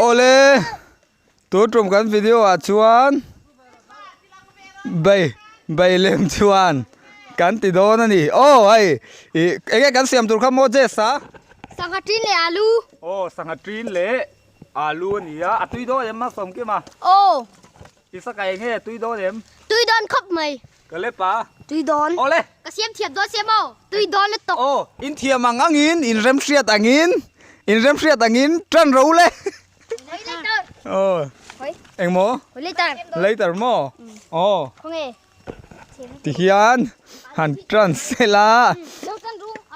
Awle tun tum kan video ah chuan bai bai lem chuan kan ti dawn a ni aw hei ih eng nge kan siam tur kha Moses a Sangha tin leh alu aw sangha tin leh alu a ni a a tui dawn em Malsawmkima aw i saka eng nge a tui dawn em tui dawn khawp mai Ka lep a. Tui dawn. Awle. Ka siam thiam dawn sia maw? Tui dawn lutuk. Aw, in thiam ang angin, in remhriat angin, in remhriat angin tan ro le. Hoi later. Aw. Hoi. Eng maw? Hoi later. Later maw? Aw. Khawnge? Tihian han tan sela.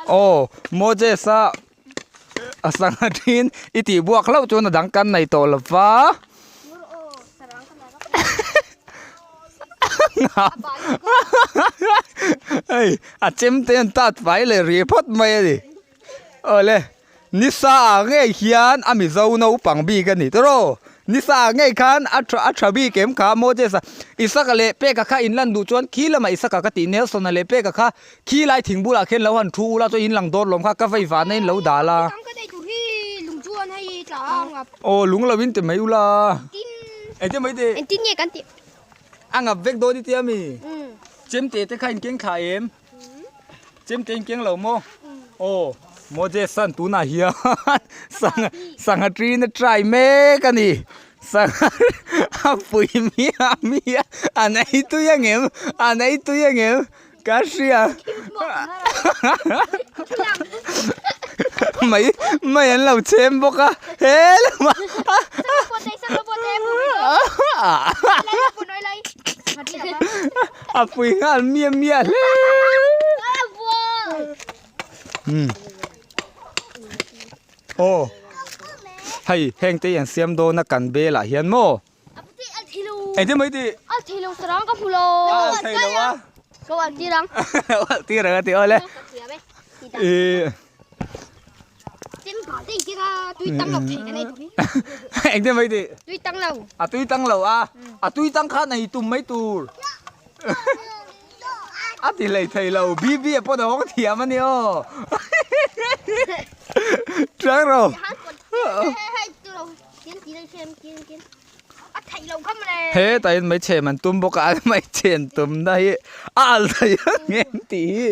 Aw, Moses a a sangha thin i tih buak hlauh chuan a dang kan nei tawh lo va. Hei a chem te an tat fai leh rih phawt mai a ni. Awle nisa ah ngei hian a mizo naupang bik a ni tawrh nisa ah ngei khan a tha a tha bik em kha Moses a Isaka leh Peka kha in lan duh chuan khi lamah Isaka ka tih Nelson a leh Peka kha Khi lai thing bulah khian lo han thu ula chuan in lang dawt lawm kha ka vei vana in lo dal a. Aw lung lo in ti mai ula. Engtin mai ti? Engtin nge kan tih? A ngap vek dawn i tia mi? Chemte te kha in keng thla em? Chemte in keng lo maw? Aw Moses-a'n tunah hian sangha sangha ṭin a try mek a ni. Sangha a pui miah miah an ei tui angem an ei tui angem? Ka hria mai mai an lo chhem bawk a he lamah a pui nghal miah miah hle aw hei heng te hi an siam dawn a kan belah hian maw. Engtin mai tih? A thei lo sarang ka hmu lo. A thei lo a. Ka ual tir ang. Ual tir ang a ti awle. I Chem ba te engtin a tui tang lo thei ka nei tawh hi. Engtin mai tih? Tui tang lo. A tui tang lo a. A tui tang khan ei tum mai tur. A ti hlei thei lo. BB a pawh a hawng thiam a ni aw. Trang ro. Hetah hian mai chhem an tum bawk a an mai chhen tumna hi a al thei ang em tih hi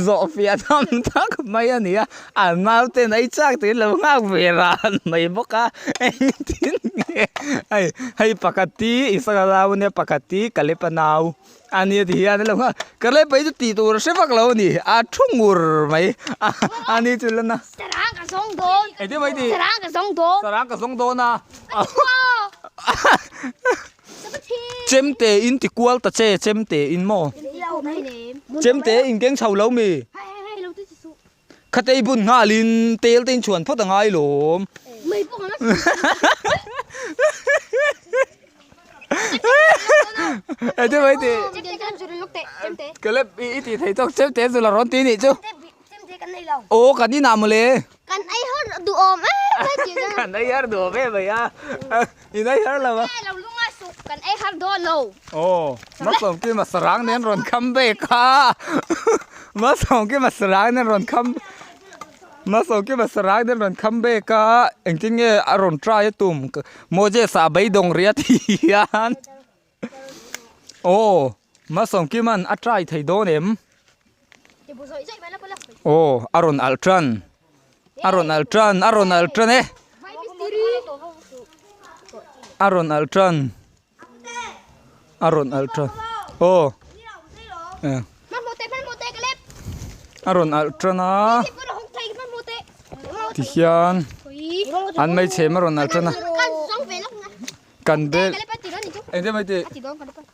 zawh fiah tham tak mai a ni a an nauten ei chak tiin lo nghak ve ran mai bawk a engtin nge hei hei pakhat hi Isaka nau ania pakhat hi Kalepa nau. A nia ti hian a lo nghak ka le pai chu tih tur a hre vak lo a ni a thu ngur mai a ni chu lan a Sarang ka zawng dawn Engtin mai tih Sarang ka zawng dawn Sarang ka zawng dawn a Chemte in ti kual ta che chemte in maw Chemte in keng chho lo mi Khatei bun nghalin tel te in chhuan phawt a ngai lawm. Ete mai ti. Ka lep i ti thei tawk chemte chu la rawn ti nih chu. Aw kan inah mawle. Kan ei har duhawm em mai ti na. Kan ei har duhawm em mai a. In ei har lo a. Kan ei har dawn lo. Aw Malsawmkima sarang nen rawn kham bek a. Malsawmkima sarang nen rawn kham Malsawmkima sarang nen rawn kham bek a. Engtin nge a rawn try a tum Moses ah beidawng ria ti hian. Aw Malsawmkima'n a try thei dawn em? Aw a rawn alh tan a rawn alh tan a rawn alh tan e a rawn alh tan a rawn alh tan aw a rawn alh tan a tihian an hmeichhe a rawn alh tan a. Kan bel engte mai tih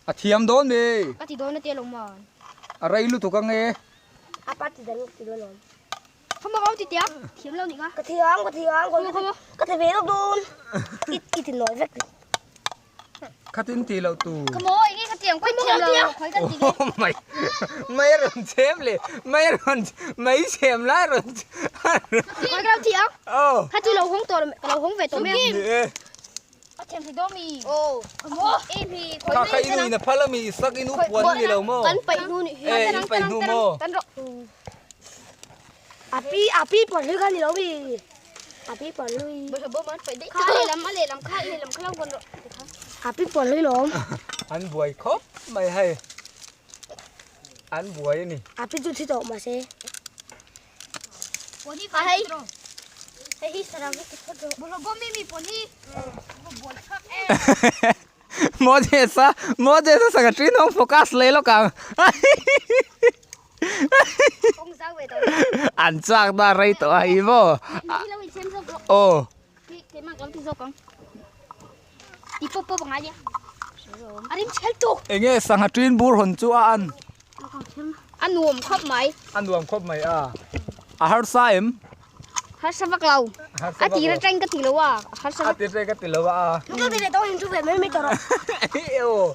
a thiam dawn mi a rei lutuk ang e. Khatin tih loh tur. Mai mai rawn chhem leh mai rawn mai chhem lai rawn aw. Kha kha inu in a phal ami i sak inu puan a ni lo maw? E in paih hnu maw? An buai khawp mai hei. An buai a ni. Moses a Moses a sangha ṭin hawng focus leh lawk ang. An chak na rei tawh a hi maw. Aw. Enge sangha ṭin bur hawn chu a an. A nuam khawp mai. A nuam khawp mai a. A harsa em? Harsa vak lo. A tir atang ka ti lo a. Harsa vak. A tir atang ka ti lo a. Ka ti leh tawh in chu ve mai mai tawh rawh. Aw.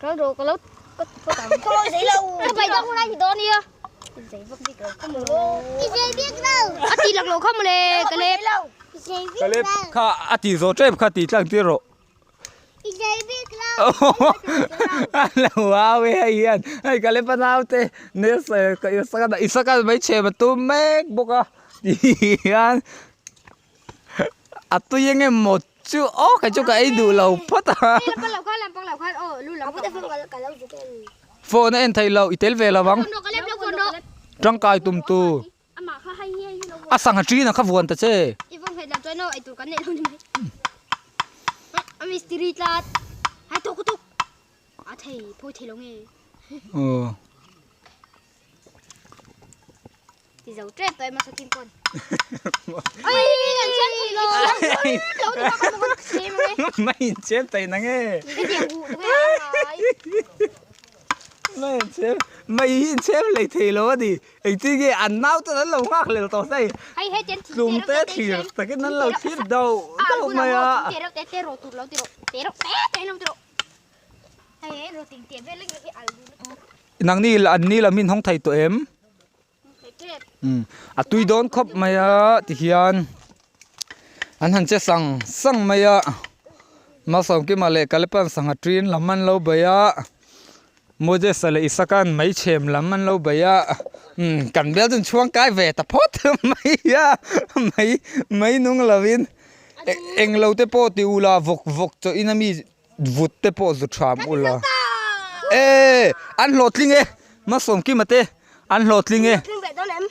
Ka ro ka lo ka ka ka lo zei lo. Ka pai dang lai dawn nia. Zei vak bik lo kham lo. Zei bik lo. A ti lak lo kham le ka le. Ka le kha a ti zo tep kha ti tlang tir rawh. Lo au e hei hian hei ka le panau te Isaka mai chhem a tum mek bawk a ti hian a tui eng emaw chu aw kei chu ka ei duh lo phawt a phone a en theih loh i tel ve lo ang tangkai tum tu. A sangha ṭin a kha vuan ta che. Aw. Mai inchep thei na nge. Mai inchep mai hi inchep hlei thei lo a ni. Engtin nge an nau ten an lo nghak hlel tawh hei. Tlum te thlir takin an lo thlir dauh dauh mai a. Nangni an ni lam hi in hawng thei tawh em? A tui dawn khawp mai a tihian an han che sang sang mai a Malsawmkima leh Kalepan sangha ṭin lam an lo bei a. Moses-a leh Isaka-a'n meichhem lam an lo bei a, umm kan bial chu an chhuang kai ve ta phawt mai a, mei mei nung lovin eng lo te pawh ti ula vawk vawk chawh in ami vut te pawh zu tham ula e an hlawhtling e Malsawmkima te an hlawhtling e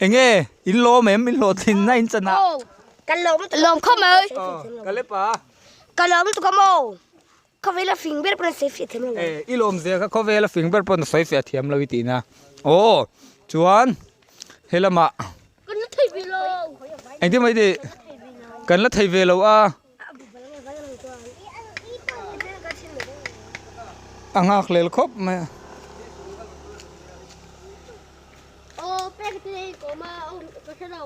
eng nge in lawm em in hlawhtlin na in chan ah. Lawm khawp mai. Ka lepa. Ka lawm lutuk a maw. Khawvela fing ber pawn a sawi fiah thiam lo. E, i lawm zel kha khawvela fing ber pawn a sawi fiah thiam lo i tih na. Aw, chuan he lamah Kan la thei ve lo. Engtin mai tih? Kan la thei ve lo a. A nghak lel khawp mai a. Aw, pek te kawm a, ka hre lo.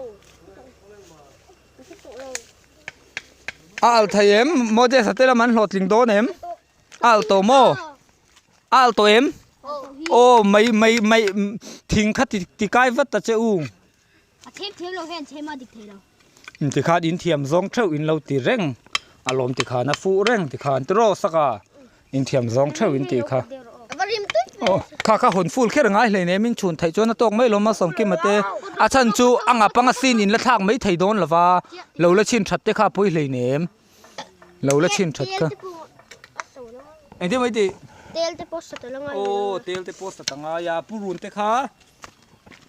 Ka hre tawh lo. A alh thei em? Moses a te lam an hlawhtling dawn em? A alh tawh maw? A alh tawh em? Aw mai mai mai thing kha ti ti kai vat ta che u. A them them lo hian them a dik thei lo. Tikhan in thiam zawng theuh in lo ti reng a lawm tikhan a fuh reng tikhan tiraw saka in thiam zawng theuh in tih kha. Aw kha kha hawn full kher ngai hlei nem in chhun theih chuan a tawk mai lawm a Sawmkima te a chhan chu a ngap anga sin in la thlak mai thei dawn lova lo la chhin that te kha a pawi hlei nem lo la chhin that kha engtin mai tih tel te pawh sat a la ngai aw tel te pawh sat a ngai a purun te kha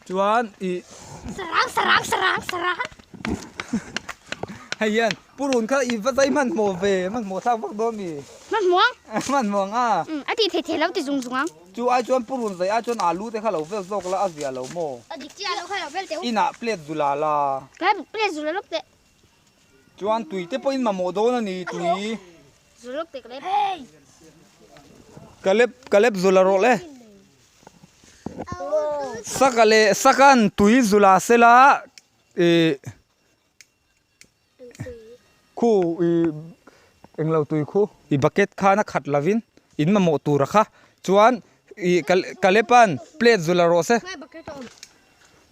Chuan ih Sarang sarang sarang sarang. Hei hian purun kha i va zai hmanhmawh ve hmanhmawh thlak vak dawn mi. Hmanhmawh ang. Hmanhmawh ang a. Um a ti thei thei lo ti zung zung ang. Chu ai chuan purun zai ai chuan alu te kha lo vel zawk la a zia lo maw. A dik chiah lo kha lo vel teh u. Inah plate zula la. Ka plate zula lawk teh. Chuan tui te pawhin mamawh dawn a ni tui. Zula lawk teh ka lep. Ka lep ka lep zula rawh le. Saka leh sakan tui zula sela ih khu ih englo tui khu ih bucket khan a khat lovin in mamawh tur a kha chuan ih kalepan plate zula rawh se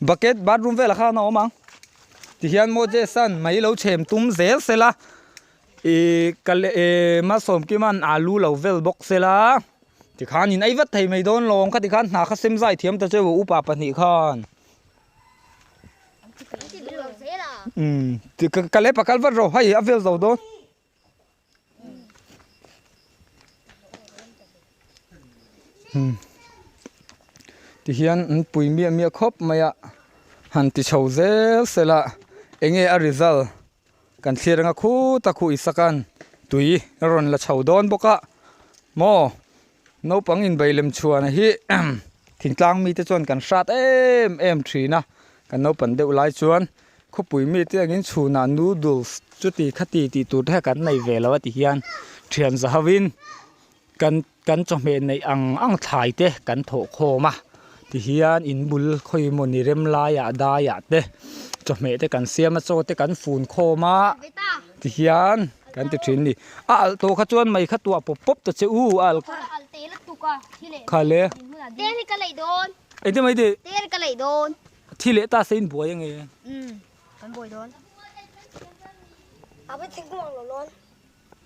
bucket bathroom velah khan a awm ang tihian Moses an mai lo chhem tum zel sela ih kale ih Malsawmkima'n alu lo vel bawk sela. Tikhan in ei vat thei mai dawn lawng kha tikhan hna kha sem zai thiam ta cheu upa pahnih khan. Umm ka lep a kal vat rawh hei a vel zo dawn. Umm tihian an pui miah miah khawp mai a han ti chho zel sela enge a result kan thlir anga khut a khuh isakan tui a rawn la chho dawn bawk a maw naupang inbei lem chhuan hi thingtlang mite chuan kan hrat em em thin a kan naupan deuh lai chuan khawpui mite angin chhunah noodles chuti khati tih tur te kha kan nei ve lo a ti hian thian za hovin kan kan chawhmeh neih ang ang thlai te kan thawh khawm a tihian in bul khawi emaw ni rem laiah daiah te chawhmeh te kan siam a chaw te kan fun khawm a tihian kan ti thin a ni a alh tawh kha chuan mai kha tuah pawp pawp ta che u a alh kha le engtin mai tih thi leh ta se in buai ange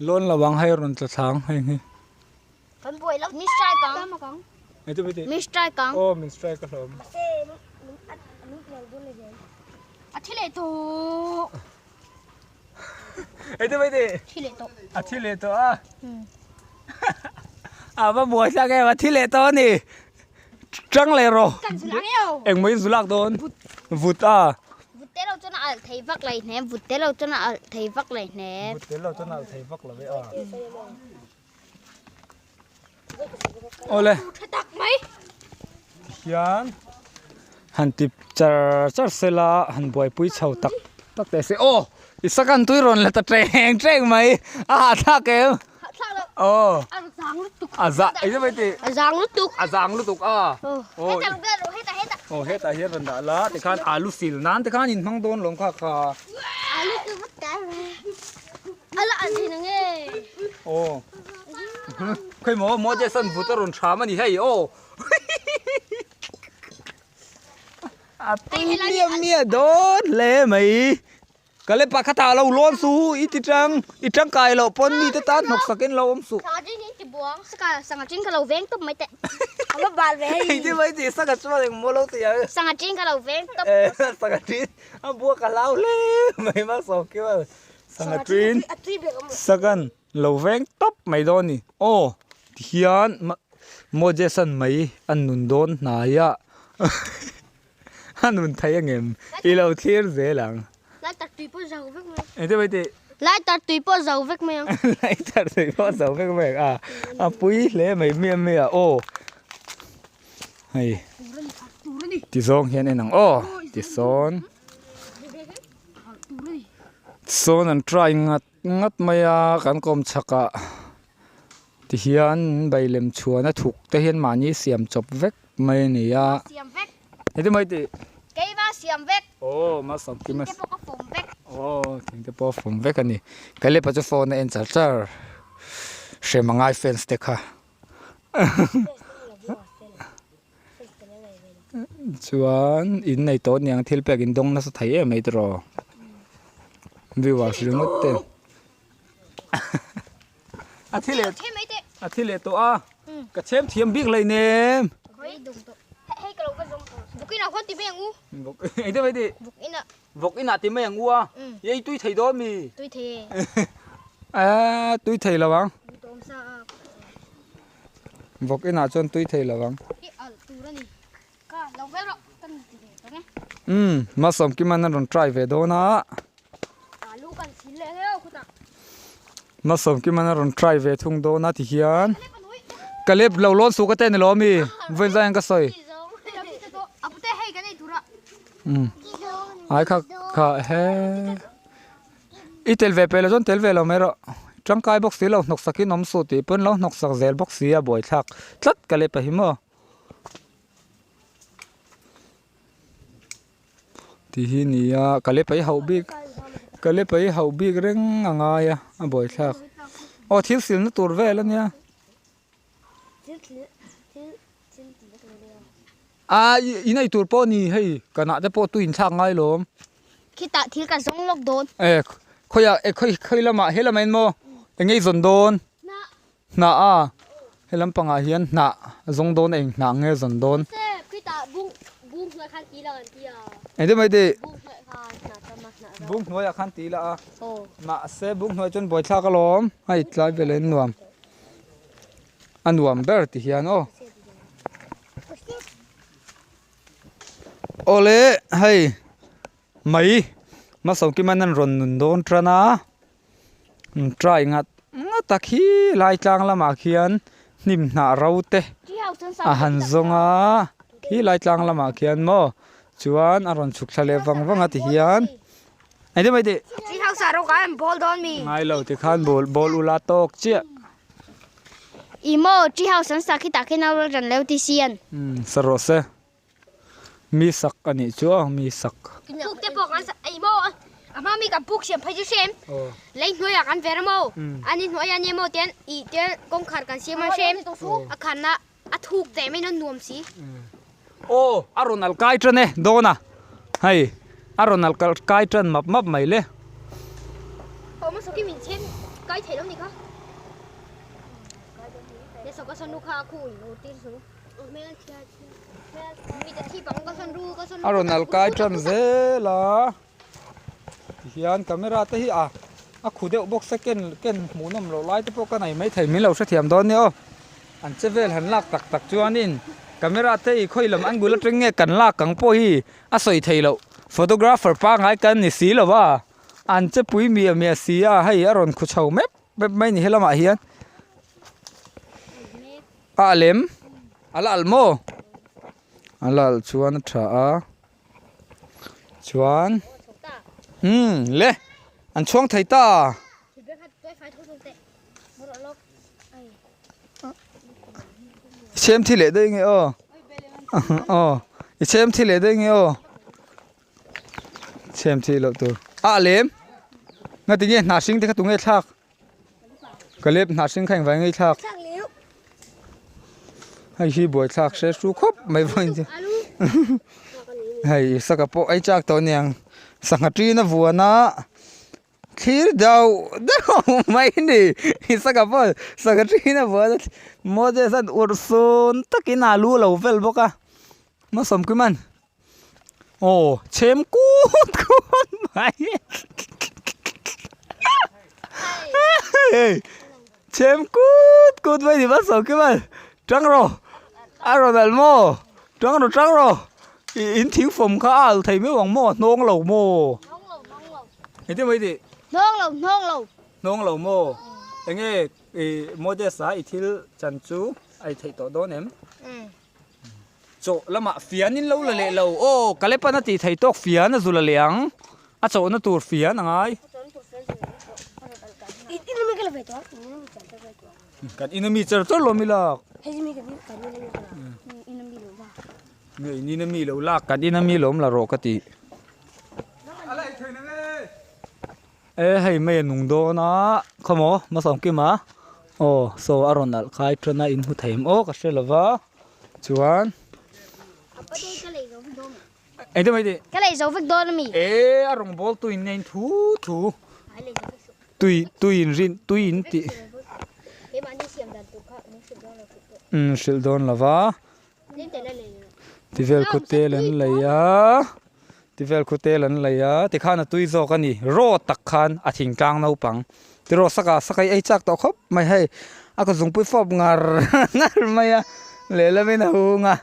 Lawn lo ang hei rawn tla thlang hei hi. Kan buai lo. Min strike ang. Eng te Min strike ang. Aw min strike a hlawm. Mahse min at min hmel dun le zel. A thi leh tawh. Eng te mai te. Thi leh tawh. A thi leh tawh a. A va buai thlak em a thi leh tawh a ni. Tang leh rawh. Kan zulak eo. Eng mai zulak dawn. Vut a. Vut te lo chuan a alh thei vak lei hnem. Vut te lo chuan a alh thei vak lei hnem. Vut te lo chuan a alh thei vak lo ve a. Awle. Tha tak mai. Tihian han ti char char sela han buaipui chho tak tak teh se. Aw i sakan tui rawn la ta teng teng mai. A hahthlak em. Hahthlak lo. Aw. A zang lutuk. A za eng mai ti. A zang lutuk. A zang lutuk a. Aw. Heta ro ro heta heta. Aw heta hian rawn dah la tikhan alu sil nan tikhan in hmang dawn lawm kha kha. Alu chu vat ta. Ala an thin ange. Aw. Khoi maw maw Jason vut a rawn thram a ni hei aw. A tui miah miah dawn hle mai. Ka le pakhat ah lo lawn su i ti tang i tangkai loh pawn mi te tan hnawk sak in lo awm suh. Sangha chin hi ti buang saka sangha chin ka lo veng tawp mai teh. A va bal ve hei. Engtin mai tih sangha chuan eng maw lo ti ang. Sangha chin ka lo veng tawp. Eh sangha chin a bua ka hlau hle mai ma sawm kim a sangha chin sakan lo veng tawp mai dawn ni. Aw tihian Moses-an mai a nun dawn hnai a. A nun thei angem? I lo thlir zel ang. Lighter tui pawh zo vek mai ang. Engtin mai tih? Lighter tui pawh zo vek mai ang. Lighter tui pawh zo vek mai ang. A a pui hle mai miah miah aw. Hei. Ti zawng hian en ang aw. Ti sawn. Sawn an try ngat ngat mai a kan kawm chhakah tihian bailem chhuan a thuk te hian mahni siam chawp vek mai a ni a. Siam vek. Heti mai tih. Keima siam vek. Aw ma sawm kim a. Thingte pawh ka fawm vek. Aw thingte pawh a fawm vek a ni. Caleb-a chu phone a en char char. Hrem a ngai fans te kha. Chuan in nei tawh aniang thil pek in dawng nasa thei em mai tiraw. Viewers ringawt te. A thi leh a thi leh tawh a ka chhem thiam bik hlei nem. Engtin mai tih? Vawk inah ti mai ang u a. I ei tui thei dawn mi? Tui thei e. A tui thei lo ang. Vawk inah chuan tui thei lo ang. Umm Malsawmkima'n a rawn try ve dawn a. Malsawmkima'n a rawn try ve thung dawn a tihian Caleb lo lawn suh ka te ni lo ami vawiin zai ang ka sawi. Umm ai kha kha he i tel ve peh lo chuan tel ve lo mai rawh tangkai bawk si lo hnawk sakin awm suh tih pawn lo hnawk sak zel bawk si a buaithlak tlat Caleb a hi maw. Tih hi ni a ka le pai hauh bik ka le pai hauh bik reng a ngai a a buaithlak aw thil silna tur vel a nia a in ei tur pawh a ni hei ka nah te pawh tui inthlak ngai lawm khitah thil ka zawng lawk dawn e khawiah e khawi khawi lamah he lamah in maw eng nge i zawn dawn. Hnah a, he lampangah hian hnah a zawng dawn a eng hnah nge a zawn dawn? Engtin mai tih? Buk hnuaiah khan ti ila a. Mahse buk hnuai chuan buaithlak alawm. Hei tlai vel in nuam. A nuam ber ti hian aw. Awle hei mai Masawmkima'n an rawn nun dawn tan a. Try ngat ngat a khi lai tlang lamah khian hnim hnah ro te a han zawng a khi lai tlang lamah khian maw chuan a rawn chhuk thla leh vang vang a ti hian engtin mai tih ngai lo ti khan bawl bawl ula tawk chiah. Ih maw tree house an sak hi tah khian a rawn lo ti si an. Umm sa rawh se. Mi sak a nih chu a, mi sak. Puk te pawh kan sak ei maw a hma mi kan puk siam phei chu hrem lei hnuaiah kan ver maw ani hnuaiah nia maw tian ih tian kawngkhar kan siam a hrem a khanna a thuk teh mai in a nuam si. Aw a rawn al kai tan e dawn a hei a rawn al kai tan map map mai le. Aw hmasa khi min chhem kai theih lo ni kha. A rawn al kai tan zel a tihian camera te hi a a khu deuh bawk se ken ken hmuh nawm loh lai te pawh ka nei maithei min lo hrethiam dawn nia aw an che vel han lak tak tak chuanin camera te hi khawi lam an bul atang nge kan lak ang pawh hi a sawi theih loh photographer pangngai kan ni si lo va an che pui miah miah si a hei a rawn khu chho mep mep mai ni helamah hian a lem a la alh maw a la alh chuan a tha a chuan umm le an chhuang thei ta i chhem thi leh daih nge aw aw i chhem thi leh daih nge aw. Chhem thih loh tur a lem nga tinge hnah hring te kha tunge thlak ka lep hnah hring kha engvai nge thlak hei hi buai thlak hre hru khawp mai vawiin chu hei saka pawh ei chak tawh aniang sangha ṭin a vuan a thlir deuh deuh mai a ni saka pawh sangha ṭin a vuan a Moses an urhsun takin alu a lo vel bawk a Hmasawmkima'n. Aw chhem kut kut mai hei chhem kut kut mai ni bak saw kimal tang rawh a rawn alh maw tang rawh tang rawh ih in thing fawm kha a alh thei meuh ang maw a hnawng lo maw engtin mai tih hnawng lo hnawng lo hnawng lo maw enge ih Moses a i thil chan chu a i theih tawh dawn em. Chaw lamah fian in lo la leh lo aw Kalepan a tih thei tawk fian a zu la leh ang a chawhna tur fian a ngai kan in ami char char lawm i lak nge in in ami lo lak kan in ami lawm la rawh ka ti e hei mai a nung dawn a khawmaw Hmasawmkima aw saw a rawn alh khai tana in hmu thei em aw ka hre lova. Chuan Engtin mai tih? Ka lei zo vek dawn ami. E a rawng bawl tui in nei thu thu. Tui tui in rin tui in tih. Um hrilh dawn lova. Tivel khu tel an lei a. Tivel khu tel an lei a. Tikhan a tui zawk a ni. Raw tak khan a thingtlang naupang. Tiraw saka saka hi ei chak tawh khawp mai hei a ka zungpui fawp ngar ngar mai a lehlam in a hung a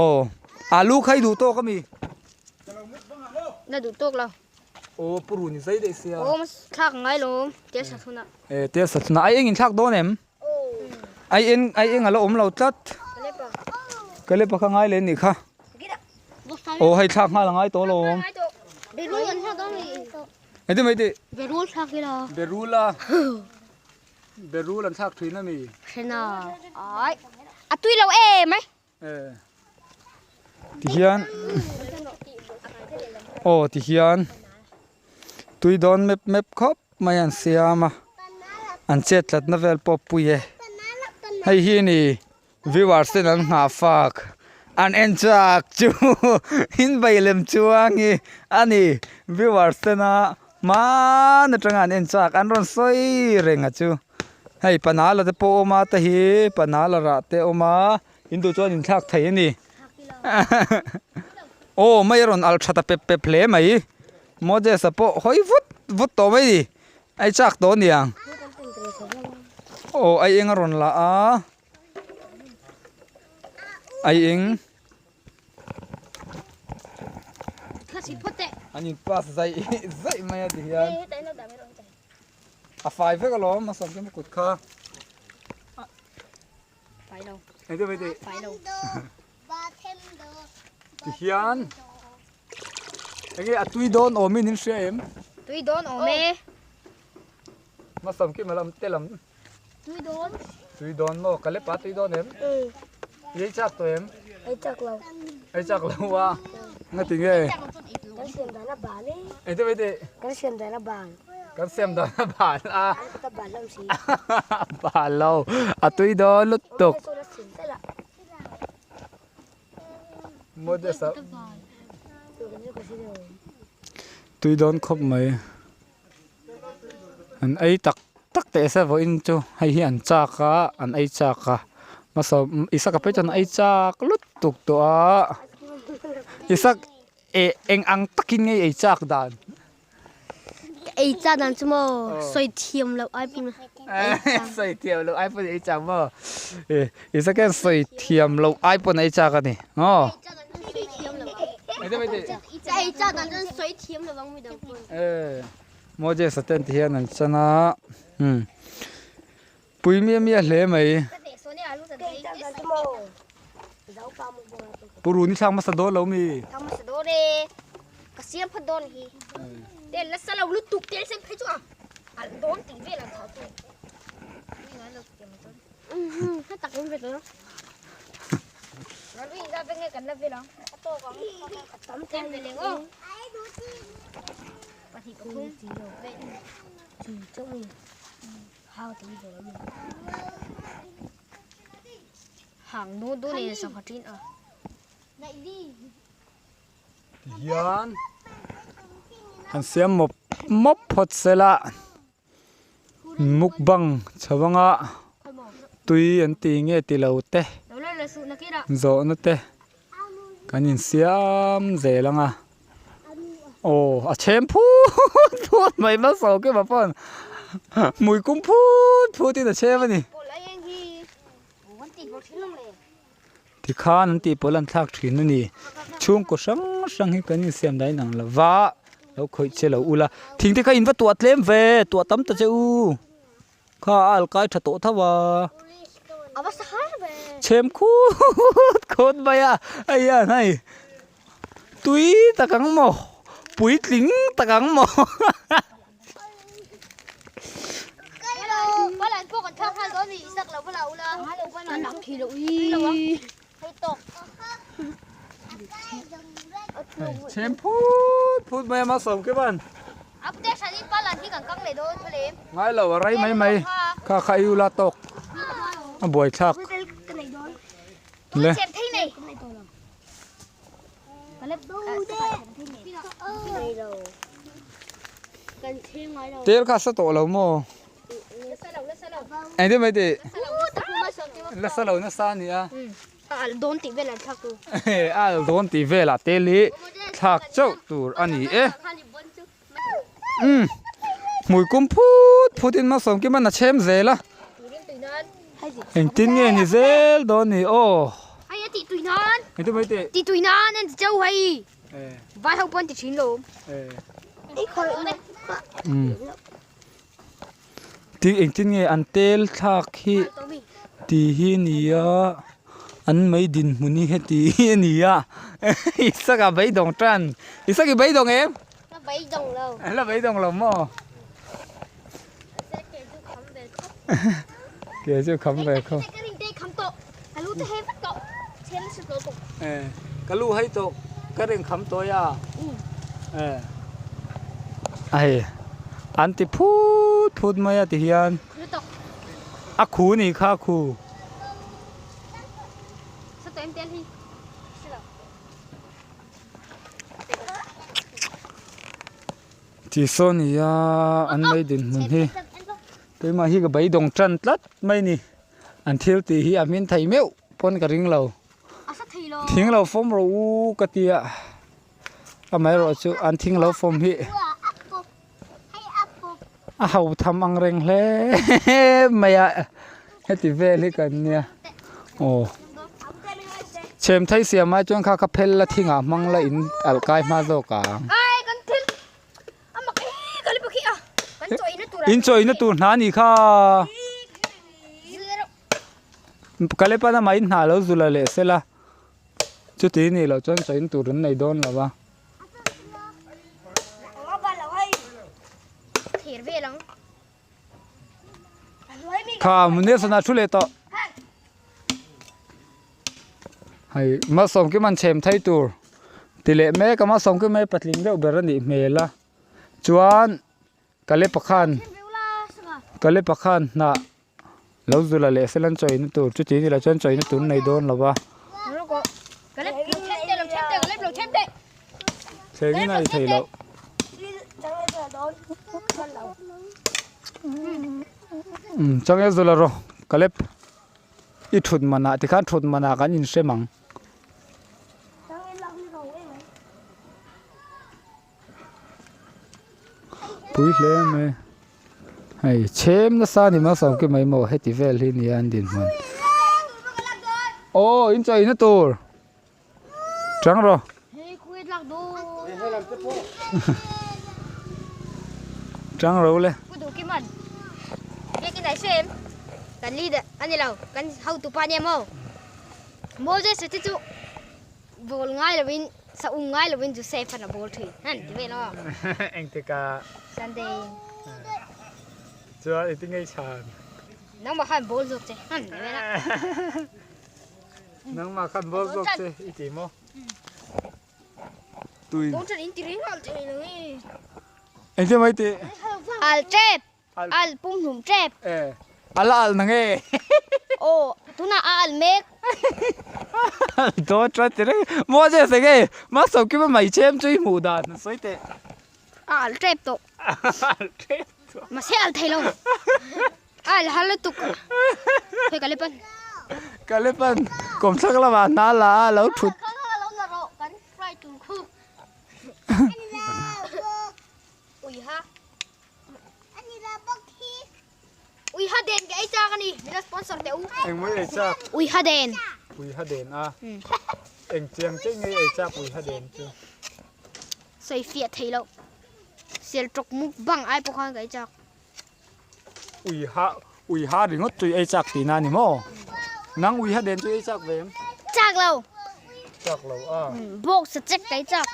aw alu kha i duh tawk ami na duh tawk lo aw purun i zai daih sia aw thlak ngai lo tel sa thuna e tel sa thuna ai eng in thlak dawn em ai eng ai eng a la awm lo tlat kalepa kha ngai leh nih kha aw hei thlak nghal a ngai tawh lo awm Engtin mai tih? Berul thlak ila. Berul a. Berul an thlak thin ami. Hrena. Ai. A tui lo em ai. Eh. Tihian. Aw tihian. Tui dawn mep mep khawp mai an siam a. An chet tlatna vel pawh pui e. Hei hi ni Viewers ten an nghah fak an en chak chu in bei lem chuang hi a ni viewers tena hman atanga an en chak an rawn sawi reng a chu hei panala te pawh awm a te hi panala rah te awm a in duh chuan inthlak thei a ni aw mai a rawn alh tha ta pep pep hle mai. Moses-a pawh hawi vut vut tawh mai ni. Ai chak tawh aniang. Aw ai eng a rawn la a. Ai eng. An in pass zaih zaih mai a ti hian. A fai vek alawm a sawm kut kha. Ti hian enge a tui dawn awm in in hria em? Tui dawn awm e. Hmasam khi malam te lam. Tui dawn. Tui dawn maw? Ka lepa tui dawn em? I ei chak tawh em? Ei chak lo. Ei chak lo a. Nga ti nge? Kan siam dan a bal e. Eng te mai teh? Kan siam dan a bal. Kan siam dan a bal a. Ka bal lo si. Bal lo. A tui dawn lutuk. Tui dawn khawp mai. An ei tak tak teh se vawiin chu hei hi an chak a an ei chak a hmasa Isaka phei chuan a ei chak lutuk tawh a Isak eh eng ang takin nge i ei chak dan. Ka ei chak dan chu maw sawi thiam loh ai pawn sawi thiam loh ai pawn ei chak maw Isaka hian sawi thiam loh ai pawn ei chak a ni maw. Ka ei chak dan chuan sawi thiam lo ang midang pawn. Moses a ten ti hian an chan a pui miah miah hle mai. Purun i thlak hmasa dawn lo mi? Thlak hmasa dawn e. Ka siam phat dawn hi. Tel nasa lo lutuk tel sen phei chu a alh dawn tih vel an thah chu. Hma tak in ve tawh. Rabi in za nge kan la vel ang. A tawk ang. A tam tlem ve leng aw. Pahnih pathum ve. Chu chauh mi. Hau tam ve lo mi. Hang nu du nei sangha thin a. Tihian han siam mawp mawp phawt sela mukbang chho anga tui an ti nge ti lo te zawhna te kan insiam zel anga aw a chhem phut phut mai hmasa kima pawn hmui kum phut phut in a chhem a ni. Tikhan an tih pawl an thlak thin a ni. Chhungkaw hrang hrang hi kan insiam dan inang lo va, lo khawih che lo ula. Thing te kha in va tuah tlem ve, tuah tam ta che u. Kha a alkai tha tawh tho a. Chhem khut khut mai a, hei hian hei tui tak ang maw, puitling tak ang maw. Chhem phut phut mai a malsawm ke ban. Ngai lo a rei mai mai kha kha i ula tawk a buai thlak le. Tel kha sa tawh lo maw? Engtin mai tih? La sa lo nasa a ni a. A alh dawn tih velah thlak tur. A alh dawn tih velah tel hi thlak chauh tur a ni e. Umm hmui kum phut phut in malsawm kim a na chhem zel a. Engtin nge ni zel dawn ni aw. Hei a tih tui nan. Engtin mai tih? Tih tui nan an ti chauh hei. Vai ho pawn ti thin lo. Umm Ti engtin nge an tel thlak hi tih hi nia an mei dinhmun hi heti hi a ni a Isaka beidawng tan Isaki beidawng em? La beidawng lo. La beidawng lo maw? Ke chu kham ve khawp. Ka ring te kham tawh. Ka lu te hei vek tawh. Chen la sut lo tawh. Ka lu hei tawh ka ring kham tawh ya. Ai an ti phut phut mai a ti hian. A khu ni kha khu. Sa tawh em tel hi. Ti saw nia an lei dinhmun hi keimah hi ka beidawng tan tlat mai ni an thil tih hi a hmin thei meuh pawn ka ring lo thing lo fawm rawh u ka tia. Amaherawhchu an thing lo fawm hi a ho tham ang reng hle mai a heti vel hi kan nia aw chhem thei siam ai chuan kha kha phel la thingah hmang la in alh kai hma zawk ang. In chawina tur hna a nih kha. Kalepan amah in hna lo zula leh sela chuti nih loh chuan chawin tur an nei dawn lo va. Kha Nelson a thu leh tawh. Hei Malsawmkim an chhem thei tur ti leh mek a Malsawmkim hi patling deuh ber a nih hmel a chuan Kalepa khan Kalepa khan hnah lo zula leh sela an chawina tur chuti ni lo chuan chawina tur an nei dawn lo va. Thlengin a ei thei loh. Changel zula rawh Kalep i thut manah tikhan thut manah kan inhrem ang. Pui hle mai hei chhem nasa a ni mai sawm ki mai maw heti vel hi nia an dinhmun aw in chawina tur chang rawh. Chang ro le. Bawl ngai lovin sa um ngai lovin Joseph an a bawl thin han ti vel aw. Engtikah? Sunday. Chuan engtin nge i chhan? Nangmah khan bawl zawk che han ti vel a. Nangmah khan bawl zawk che i ti maw? Tui. Tawng ṭan in ti reng al thei lo e. Engtin mai tih? Al ṭep. Al pumhlum tep. Eh, a la al na nge? Aw, tunah a al mek. Al dawn chuan ti reng. Moses enge Master Kima mai chem chu i hmuh dan a sawi teh. A al tep tawh. A al tep tawh. Mahse al thei lo. A al har lutuk. Hei Kalepan. Kalepan kawmthlang lamah hna la a lo thut. Kal kal lo la rawh kan fry tur khu. Uiha. Uiha den ka ei chak a ni. Min lo sponsor teh u. Eng mai ei chak? Uiha den. Uiha den a. Eng chiang che nge ei chak uiha den chu? Sawi fiah thei lo. Sel tawk mukbang ai pawh khan ka ei chak. Uiha uiha ringawt chu i ei chak tihna a ni maw? Nang uiha den chu i ei chak ve em? Chak lo. Chak lo a. Bawk sa chek ka ei chak.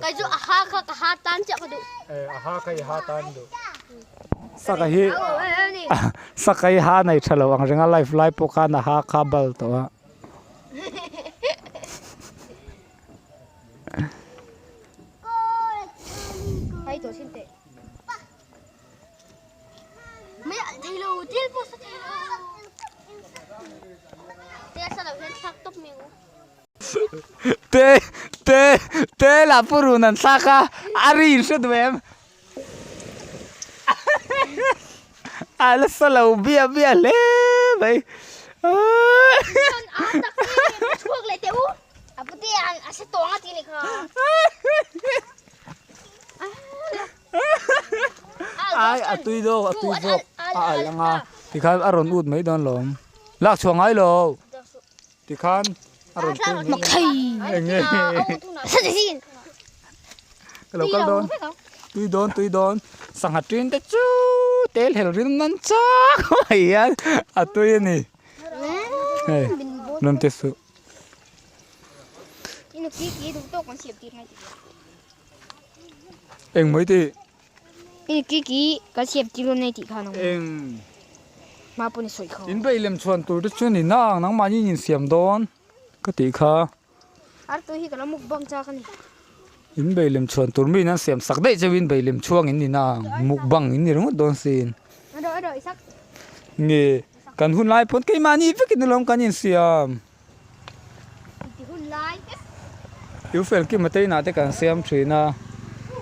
Kai chu a ha kha ka ha tan chiah ka duh. Eh a ha kha i ha tan duh. Saka hi saka hi ha nei tha lo ang renga life lai pawh khan a ha kha bal tawh a. Hai tawh sin teh. Mai alh thei lo thil pawh sa thei lo. Tel sa lo hian thlak tawp mai u. Te te te lah purun an thlak a a ri in hre duh em? A la sa lo bia bia hle mai. Chuan a tak e chhuak leh teh u. A pute a sa tawng a ti a nih kha. Ai a tui zawk a tui zawk a alh ang a tikhan a rawn ut mai dawn lawm lak chhuah ngai lo tikhan a rawn tui mai eng nge ka lo kal dawn tui dawn tui dawn sangha tin te chu tel hel rin nan chak mai hian a tui a ni hei rawn ti suh. Eng mai tih? I ki ki ka siam tir dawn nei tih kha nang. Eng. Hma pawn i sawi kha. In bei lem chhuan tur te chu ni nang nangmahni in insiam dawn ka tih kha. Ar tui hi ka lo mukbang chak a ni. In bei lem chhuan tur mi in an siam sak daih cheu in bei lem chhuang in ni nang mukbang in ni ringawt dawn sin. Rawh rawh i sak. Nge kan hun lai pawn keimahni vekin alawm kan insiam. U fel kim ate inah te kan siam thin a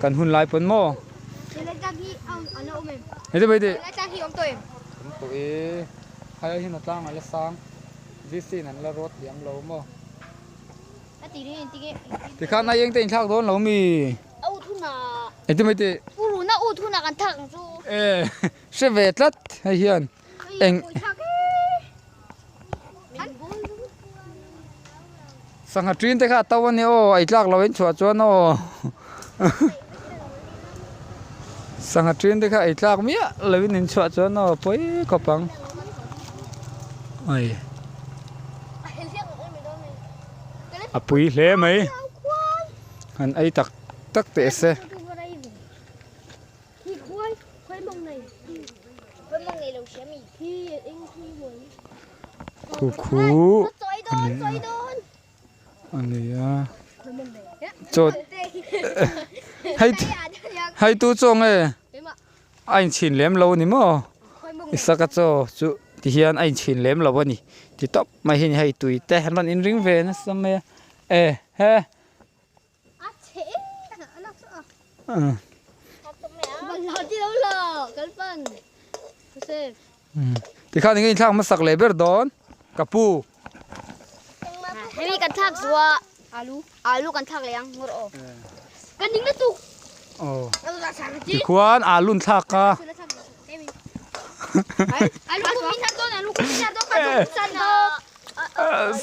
kan hun lai pawn maw hei mai teh awm tawh e hai hian a tlang a la sang VC in an la rawt liam lo maw. Tikhan a eng te inthlak dawn lo mi? Engtin mai tih? E hre ve tlat hei hian eng Sangha ṭin te kha a to a ni aw ei tlak lo in chhuah chuan aw Sangha ṭin te kha ei tlak miah lo in in chhuah chuan aw pawi khawp ang ai. A pui hle mai han ei tak tak teh se. Khu khu a ni a chaw hei hei tu chaw nge a inchhin lem lo a ni maw Isaka chaw chu ti hian a inchhin lem lo a ni ti tawp mai hi a ni hei tui te an rawn inring ve nasa mai a e he. Tikhan enge inthlak hmasak leh ber dawn ka pu. Hemi kan thlak zuah alu alu kan thlak leh ang ngawr aw. Kan ning lutuk. Aw. Tikhuan alu an thlak a. Alu ku min har dawn alu ku min har dawn ka duh san a.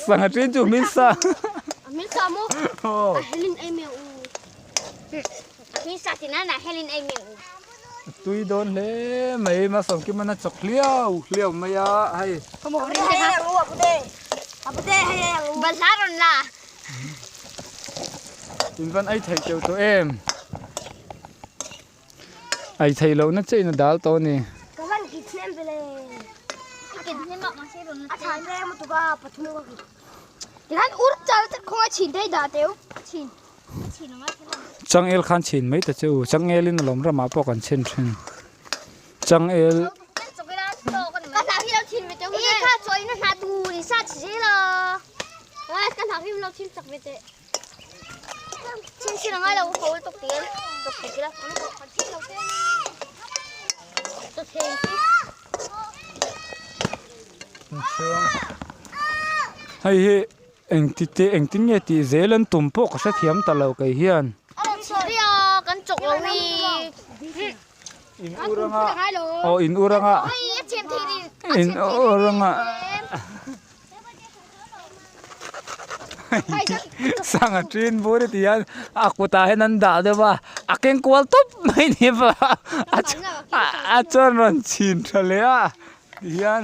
Sangha ṭin chu min sa. Min sa maw? A helin ei mai u. Min sa ti nana helin ei mai u. Tui dawn hle mai ma sawmkim an a chawk hliau hliau mai a hei. Balhla rawn la. In van ei thei teuh tawh em? Ei theih loh na chiah in a dal tawh a ni. Ka van kit hnem ve le. I kit hnem a mahse rawn la A tha hle mu tuka pathum ka kit. Tikhan ur chal te khawnga chhin thei dah teu. Chhin. Chhin anga thil. Changel khan chhin mai ta che u. Changel in alawm ramah pawh kan chhin thin. Changel. Ka hna hi lo chhin ve teu. I kha chawi na hna tu ni sa chi zel a. Ka hna hi lo chhin chak ve teh. Chin chin angai lo ho tok tian tok ti la to thei Hei hi engti te engtin nge tih zel an tum pawh ka hrethiam ta lo kei hian. Kan chawk lo hi. In ur anga aw in ur anga in ur anga. Sangha ṭin bur i ti hian a kutah hian an dah deuh a a keng kual tawp mai ni va a chuan rawn chhin tha leh a ti hian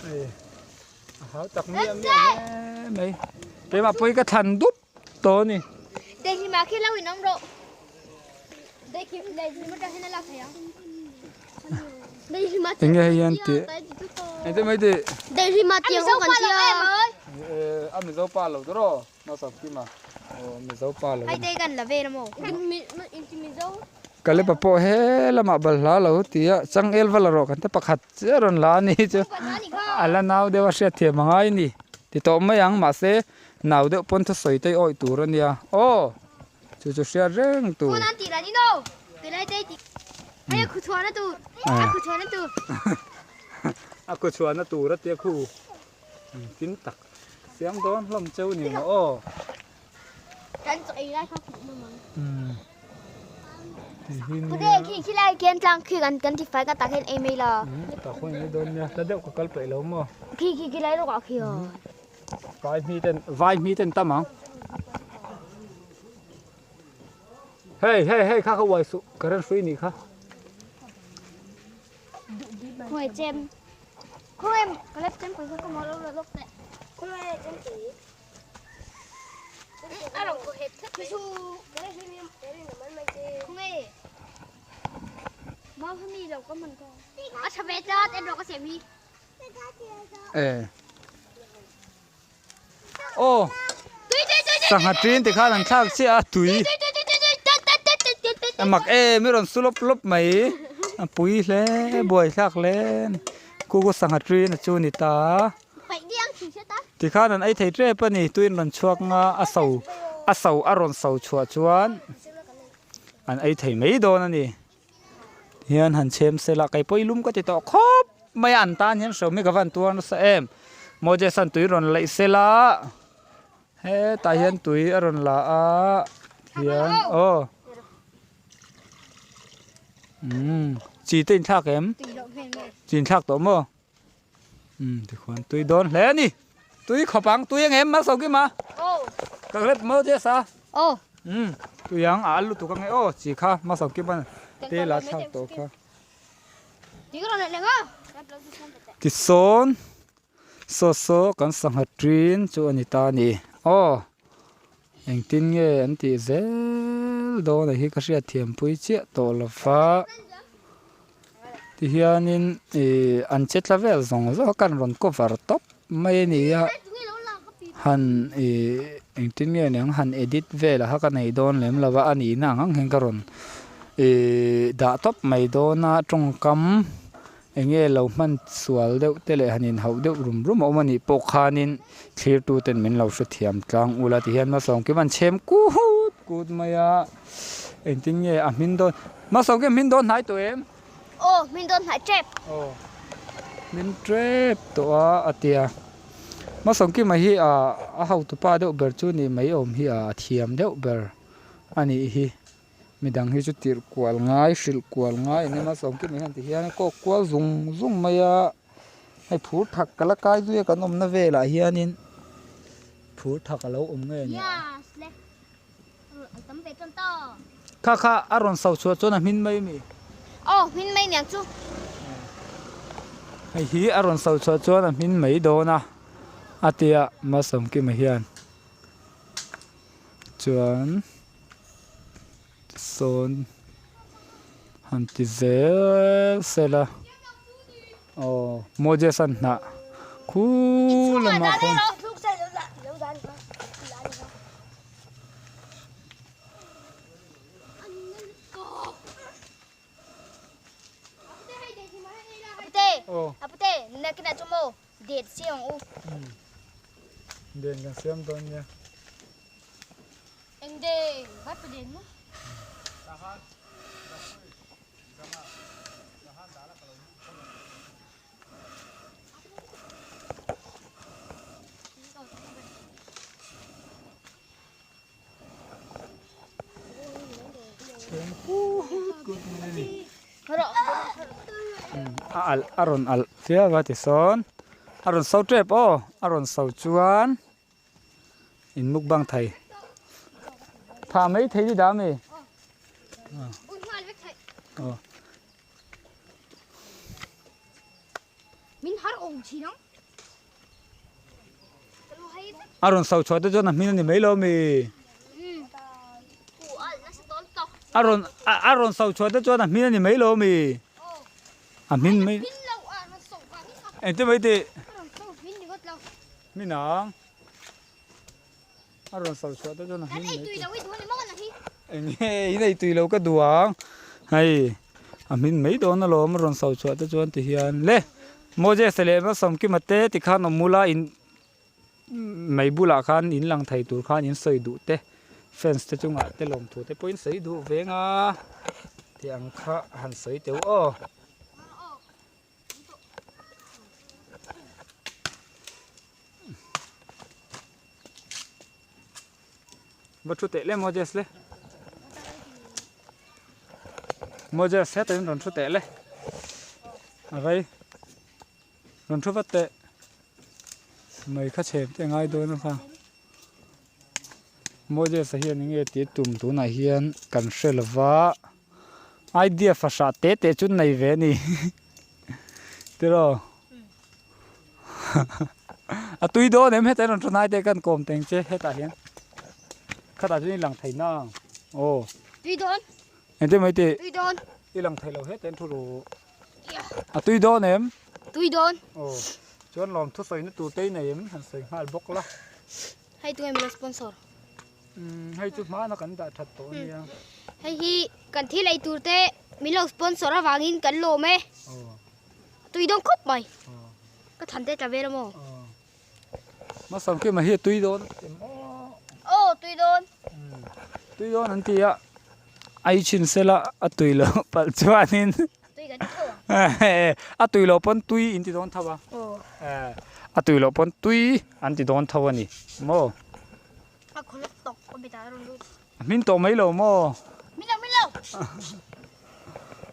hei a hau tak miah miah hle mai keimah pawh hi ka thlan dup tawh a ni. Enge hei hian tih engtin mai tih a mizo pa lo tur aw Masa Kima aw mizo pa lo Kalepa pawh he lamah balhla lo ti a changel va la rawh kan te pakhat chiah rawn la a ni chu a la nau deuh a hriatthiam a ngai a ni ti tawh mai ang mahse nau deuh pawn thusawi te awih tur a nia aw. Chu chu hriat reng tur. Phone an tih lah ni no. Tilai te ti. Hei a khuchhuahna tur. A khuchhuahna tur. A khuchhuahna tur a tia khu. Engtin tak siam dawn hlawm cheu ni maw aw. Kan chaw ei lai kha hmuh nawm ang. Pute khi khi lai khian tlang khi kan kan ti fai ka tak hian ei mai la. Tak hun ei dawn nia. Hla deuh ka kal peih lo maw. Khi khi khi lai lawkah khi aw. Vai hmi ten vai hmi ten tam ang. Hei hei hei kha kha uai suh current hrui nih kha. Khuai chem. Khuai ka lep chem pui ka mo lo lok te. Khuai chem pui. A rong ko het thak mai. Khuai. Mau mi lo ka man ko. A tha ve tlat en ro ka sem hi. E aw sangha ṭin ti khan an thlak chiah a tui a mak em i rawn su lawp lawp mai a pui hle buai thlak hle khu khu sangha ṭin a chu a ni ta tikhan an ei thei tep a ni tuiin rawn chhuak nga a so a so a rawn so chhuah chuan an ei thei mai dawn a ni. Hian han chhem sela kei pawh i lum ka ti tawh khawp mai a an tan hian hreawm hi ka van tuar nasa em Moses an tui rawn laih sela Hetah hian tui a rawn la a hian aw umm chi te inthlak em? Chi inthlak tawh maw? Umm tikhuan tui dawn hle a ni. Tui khawp ang tui ang em Malsawmkima? Ka hlep maw Jess-a? Umm tui ang a al lutuk ang e aw chi kha Malsawmkima te la thlak tawh kha. Tisawn saw saw kan sangha ṭin chu a ni ta a ni. Aw engtin nge an tih zel dawn a hi ka hriat thiam pui chiah tawh lo va. Tihianin ih an che tla vel zawng zawng a kan rawn cover tawp mai a ni a. Han ih engtin nge niang han edit vel a kha ka nei dawn lem lo va a nihna ang ang hian ka rawn ih dah tawp mai dawn a tawngkam eng nge lo hman sual deuh te leh han inhauh deuh rum rum a awm a nih pawh khanin thlirtu ten min lo hrethiam tlang ula tihian Malsawmkim an chhem kut kut mai a engtin nge a hmin dawn Malsawmkim hmin dawn hnai tawh em? Aw hmin dawn hnai tep. Aw hmin tep tawh a a tia. Malsawmkima hi a a hotupa deuh ber chu ni mai awm hi a thiam deuh ber a nih hi. Midang hi chu tirh kual ngai hrilh kual ngai eng emaw Malsawmkima hian ti hian a kawk kual zung zung mai a. Hei phur thak ka la kai zui a kan awmna velah hianin phur thak a lo awm ngei a ni. Kha kha a rawn so chhuah chuan a hmin mai a mi? Aw hmin mai niang chu. Hei hi a rawn so chhuah chuan a hmin mai dawn a a tia Malsawmkima hian chuan sawn han ti zel sela aw Moses an hnah khu lamah khawn. Den kan siam dawn nia. A alh a rawn alh fiau a tisawn a rawn so tep aw a rawn so chuan in mukbang thei phah mai thei ni dah ami aw. A rawn so chhuah te chuan a hming a ni mai lo ami? A rawn a rawn so chhuah te chuan a hming a ni mai lo ami? A hming mai engtin mai tih? Hmin ang. A rawn so chhuah te chuan a hming mai tih. Eng nge in ei tui lo ka duh ang. Hei a hming mai dawn alawm a rawn so chhuah te chuan ti hian le Moses leh Malsawmkima te tikhan awm ula in mai bulah khan in lang thei tur khan in sawi duh te fans te chungah te lawmthu te pawh in sawi duh veng a tih ang kha han sawi teuh aw. Va thu teh le Moses le Moses hetah in rawn thu teh le a rei rawn thu vat teh mai kha chhem te ngai dawn a kha Moses a hian enge tih tum tunah hian kan hre lova idea fahrah te te chu nei ve a ni tiraw. A tui dawn em heta rawn thu hnai te kan kawm teng che hetah hian khatah chuan i lang thei na ang aw tui dawn engtin mai tih tui dawn i lang thei lo heta in thu ru a tui dawn em tui dawn aw chuan lawm thu sawi na tur te i nei em han sawi nghal bawk la hei tunge milo sponsor umm hei chu hmana kan dah that tawh ania hei hi kan thil ei tur te milo sponsor avangin kan lawm e aw Tui dawn khawp mai. Ka thlan te tla vel a maw? Masam khi mah hi tui dawn Aw tui dawn. Tui dawn an ti a. Ai chhin sela a tui lo palh chuanin. Tui kan ti tho ang. A tui loh pawn tui in ti dawn tho a. A tui loh pawn tui an ti dawn tho a ni maw? A khawlh tawk a bit ah a rawn lut. A hmin tawh mai lo maw? Hmin lo, hmin lo.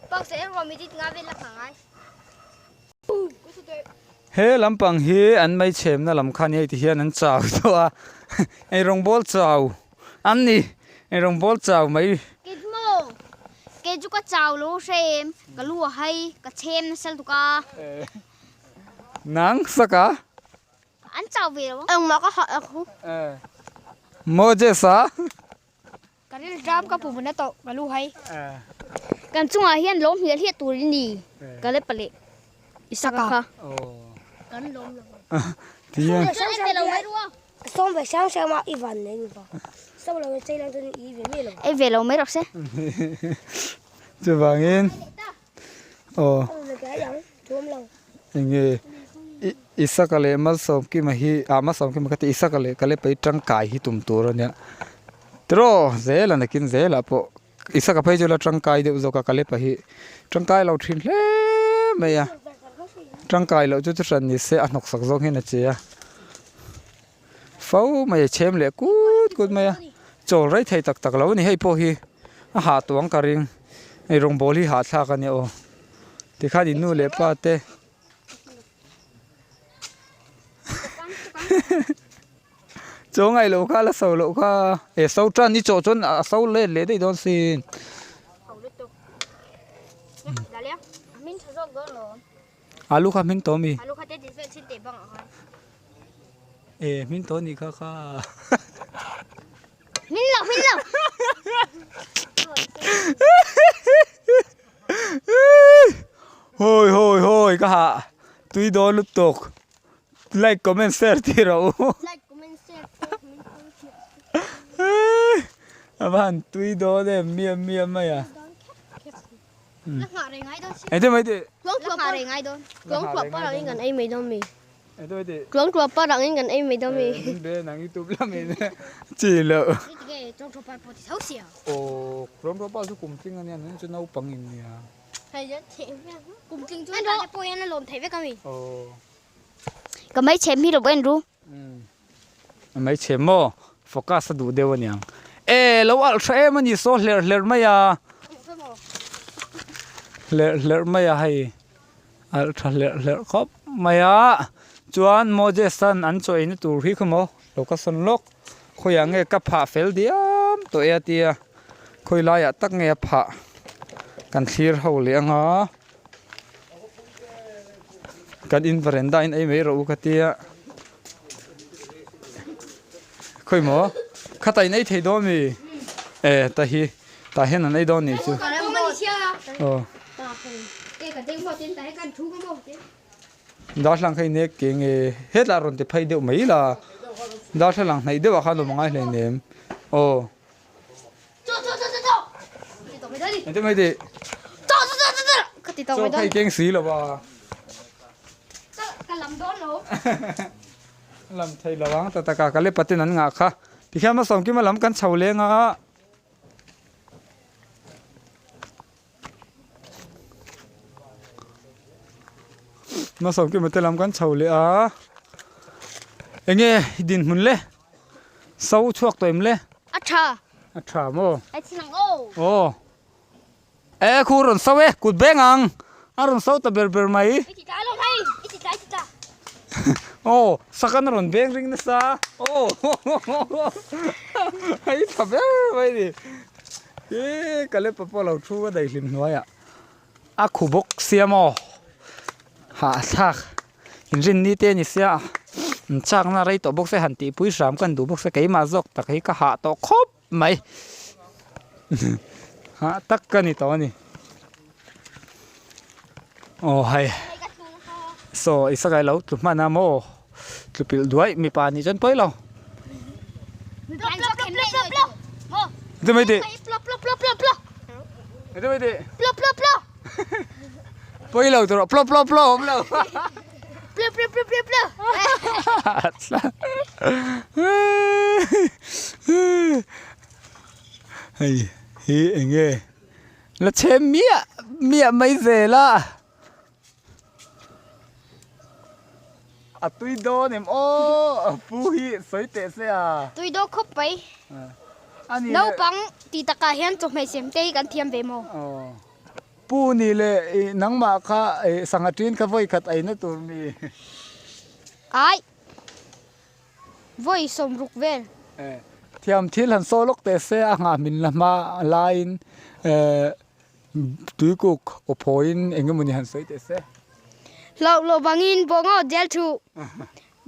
Pak se ruah minute nga vel a nghah ngai. He lampang hi an mei chhemna lam kha nia ti hian an chau tawh a, ei rawngbawl chau an ni, ei rawngbawl chau mai. Kei chu maw? Kei chu ka chau lo hre em, ka lu a hai, ka chhem nasa lutuk a. Nang saka? An chau ve lo. Engmah ka hah ang. Moses a. Ka ril ram ka pum na tawh ka lu hai. Kan chungah hian lawm hliah hliah tur i ni. Ka le pale. I sak kha. Kan lawm lo. Tihian. Sawm ve sang sang a i van nei ni ba. Sawm lo chei lang chuan i ve mi lo. Ei ve lo mai rawh se. Chuvangin. Aw. Enge Isaka leh Malsawmkima hi ah Malsawmkima ka ti Isaka leh Kalepa hi tangkai hi tum tur a nia tiraw zel a nakin zelah pawh Isaka phei chu la tangkai deuh zawk a Kalepa hi tangkai lo thin hle mai a tangkai loh chu chu hran ni se a hnawksak zawng hian a che a fo mai a chhem leh kut kut mai a chawl rei thei tak tak lo a ni hei pawh hi a hah tawh ang ka ring hei rawngbawl hi hahthlak a nia aw tikhan in nu leh pa te chaw ngaih loh kha la so loh kha e so tan i chawh chuan a so let leh daih dawn sin. Alu kha hming tawh ami? Alu kha te tin vel chin teh bang ah khan. E hming tawh anih kha kha. Hming lo hming lo. Hoi hoi hoi ka hah tui dawn lutuk like comment share tih rawh u. Like comment share. A va han tui dawn em miam miam mai a. Eng mai tih? Tluang tluah pa rangin kan ei mai dawn mi. Tluang tluah pa rangin kan ei mai dawn mi. Be nang youtube lam in chi loh. Aw tluang tluah pa chu kum tling ania nang chu naupang in nia. Kum tling chu an pawh hian a lawm thei vek ami. Ka mai chhem hi lo en ru. A mai chhem maw? Focus a duh deuh aniang. E lo alh tha em a ni saw hlerh hlerh mai a. Hlerh hlerh mai a hei. Alh tha hlerh hlerh khawp mai a. Chuan Moses an an chaw eina tur hi kha maw lo ka sawn lawk. Khawiah nge ka phah fel diam tawh e a tia. Khawi laiah tak nge a phah kan thlir ho leh anga. Kan in veranda in ei mai rawh u ka tia. Khawi maw? Khata in ei thei dawn mi? E ta hi tah hian an ei dawn nih chu. Aw. Darthlalang kha i nek ke nge hetlah rawn ti phei deuh mai la. Darthlalang hnaih deuhah khan awm a ngai hleinem. Aw. Engtin mai tih? Chaw kha i keng si lo a. Lam thei lo ang ta taka ka lepa ten an ngah kha. Tikhian hmasawm kima lam kan chho leng a. Hmasawm kima te lam kan chho leh a. Enge i dinhmun le? So chhuak tawh em le? A tha. A tha maw? A thi lang aw. Aw. E khu rawn so e, kut beng ang. A rawn so ta ber ber mai. I ti tla lo hei, i ti tla i ti tla. Aw, sakan a rawn beng ring nasa. Aw. Hei tha ber mai ni. E ka le pawh lo thu a daihlim hnuaiah. A khu bawk sia maw? Hahthlak. Inrinni te a ni sia, an chakna rei tawh bawk se han tihpui hram ka han duh bawk se keimah zawk tak hi ka hah tawh khawp mai. Hah tak ka ni tawh a ni. Aw hei saw i sakai lo tlu hman a maw tlu pilh duai mipa nih chuan pawi lo. Enge mai tih? Enge mai tih? Pawi lo tur plo plo plo awm lo. Plo plo plo plo plo. Hei hi enge la chhem miah miah mai zel a. A tui dawn em aw pu hi sawi teh se a. Tui dawn khawp mai. Naupang tih takah hian chawhmeh sem te hi kan thiam ve maw? Pu ni leh nangmah kha sangha ṭin kha vawi khat eina tur mi. Ai vawi 60 vel. Thiam thil han saw lawk teh se a nghah min la hma laiin Tuikuk aw phawiin eng emawni han sawi teh se. Hlauh loh vangin bawh ngawt zel thuh.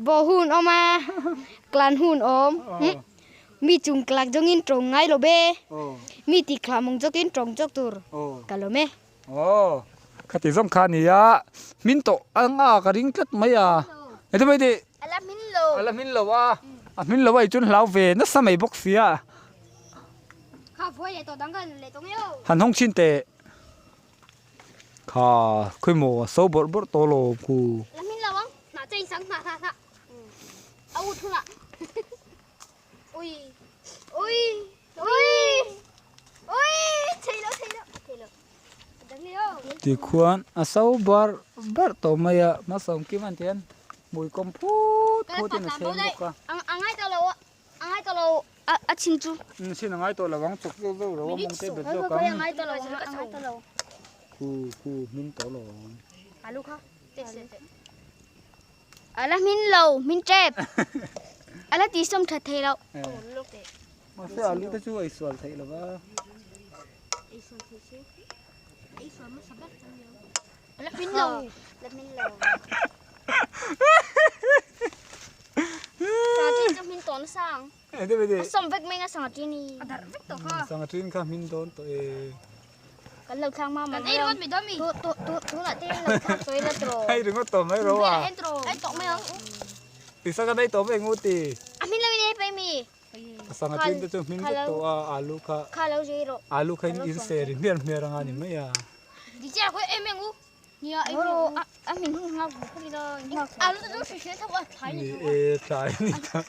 Bawh hun awm a, klan hun awm. Mi chung klak zawngin tawng ngai lo be. Mi tih khlah mawng zawkin tawng zawk tur ka lawm e. Aw, khati zawng kha a nia. Hmin tawh ang a ka ring tlat mai a. Eng emawni tih? A la hmin lo. A la hmin lo a. A hmin lo a i chuan hlau ve nasa mai bawk sia. Han hawng chhin teh. Kha khawi maw a so bawrh bawrh tawh lo ku. Tikhuan a so barh barh tawh mai a, hmasawm kim an tihian hmui kawm phut phut in a chheng bawk a. A ngai tawh lo a chin chu. Umm chin a ngai tawh lo ang chawk zeuh zeuh lo a mawng te bet zawk ang. A ngai tawh lo a ngai tawh lo. Khu khu hmin tawh lo ang. Alu kha te se te. Ala hmin lo hmin tep. Ala ti sawm that thei lo. Mahse alu te chu ei sual theih lo va. Ei sual thei se. Ei sual hmasa ber chu ni ang. Ala hmin lo. La hmin lo. Sangha chu hmin tawn sang. A sawm vek mai nga sangha tin hi. A darh vek tawh kha. Sangha tin kha hmin dawn tawh e. Kan lo thlang ma mai. Kan ei ringawt mai dawn mi. Tu tu tu tunah te lo thlang sawi la tro. Ei ringawt tawh mai ro a. Ei tawh mai ang. Tisa kan ei tawh mai ngu ti. A hmin lo in ei pai mi. Sangha tin te chu hmin vek tawh a alu kha. Kha lo zui rawh. Alu kha in in ser in hmiar hmiar anga ni mai a. Di che a khawi em em u. Ni e tlai ni ta.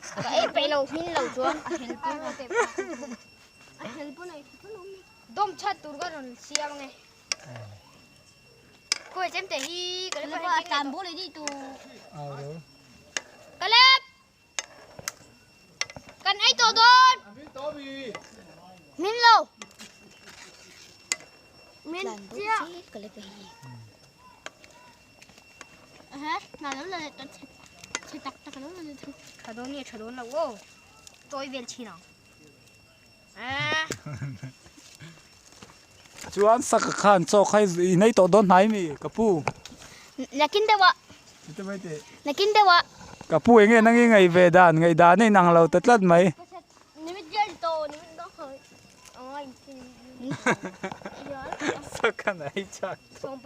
Chuan saka khan chaw kha i nei tawh dawn hnai mi ka pu. Nakin deuh ah. Nakin deuh ah. Ka pu enge nang i ngaih ve dan ngaih dan a inang lo ta tlat mai. Saka nei chak tawh.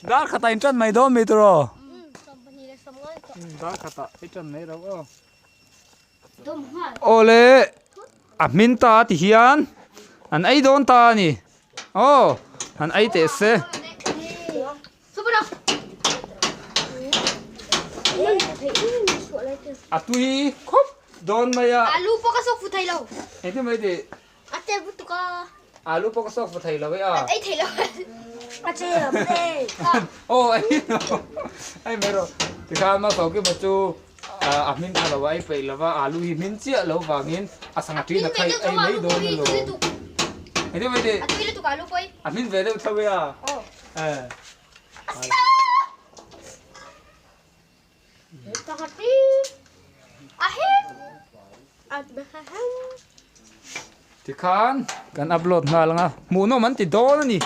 Dar khatah in tan mai dawn mi turaw. Dar khatah i tan mai ro aw. Awle a hmin ta ti hian an ei dawn ta a ni. Aw an ei teh se. A tui khawp dawn mai a. Alu pawh ka sawk fu thei lo. Engtin mai tih? A che lutuk a. Alu pawh ka sawk fu thei lo e a. Ei thei lo. A che lo e. Aw ei lo. Ei mai rawh. Tikhan Masawkima chu a hmin tha lo a, ei peih lo va, alu hi hmin chiah lo vangin a sangha ṭin a khaih ei mai dawn a lo. Engtin mai tih? A tui lutuk alu pawh i. A hmin ve deuh tho e a. Aw. Tikhan kan upload nghal ang a, hmuhnawm an ti dawn a ni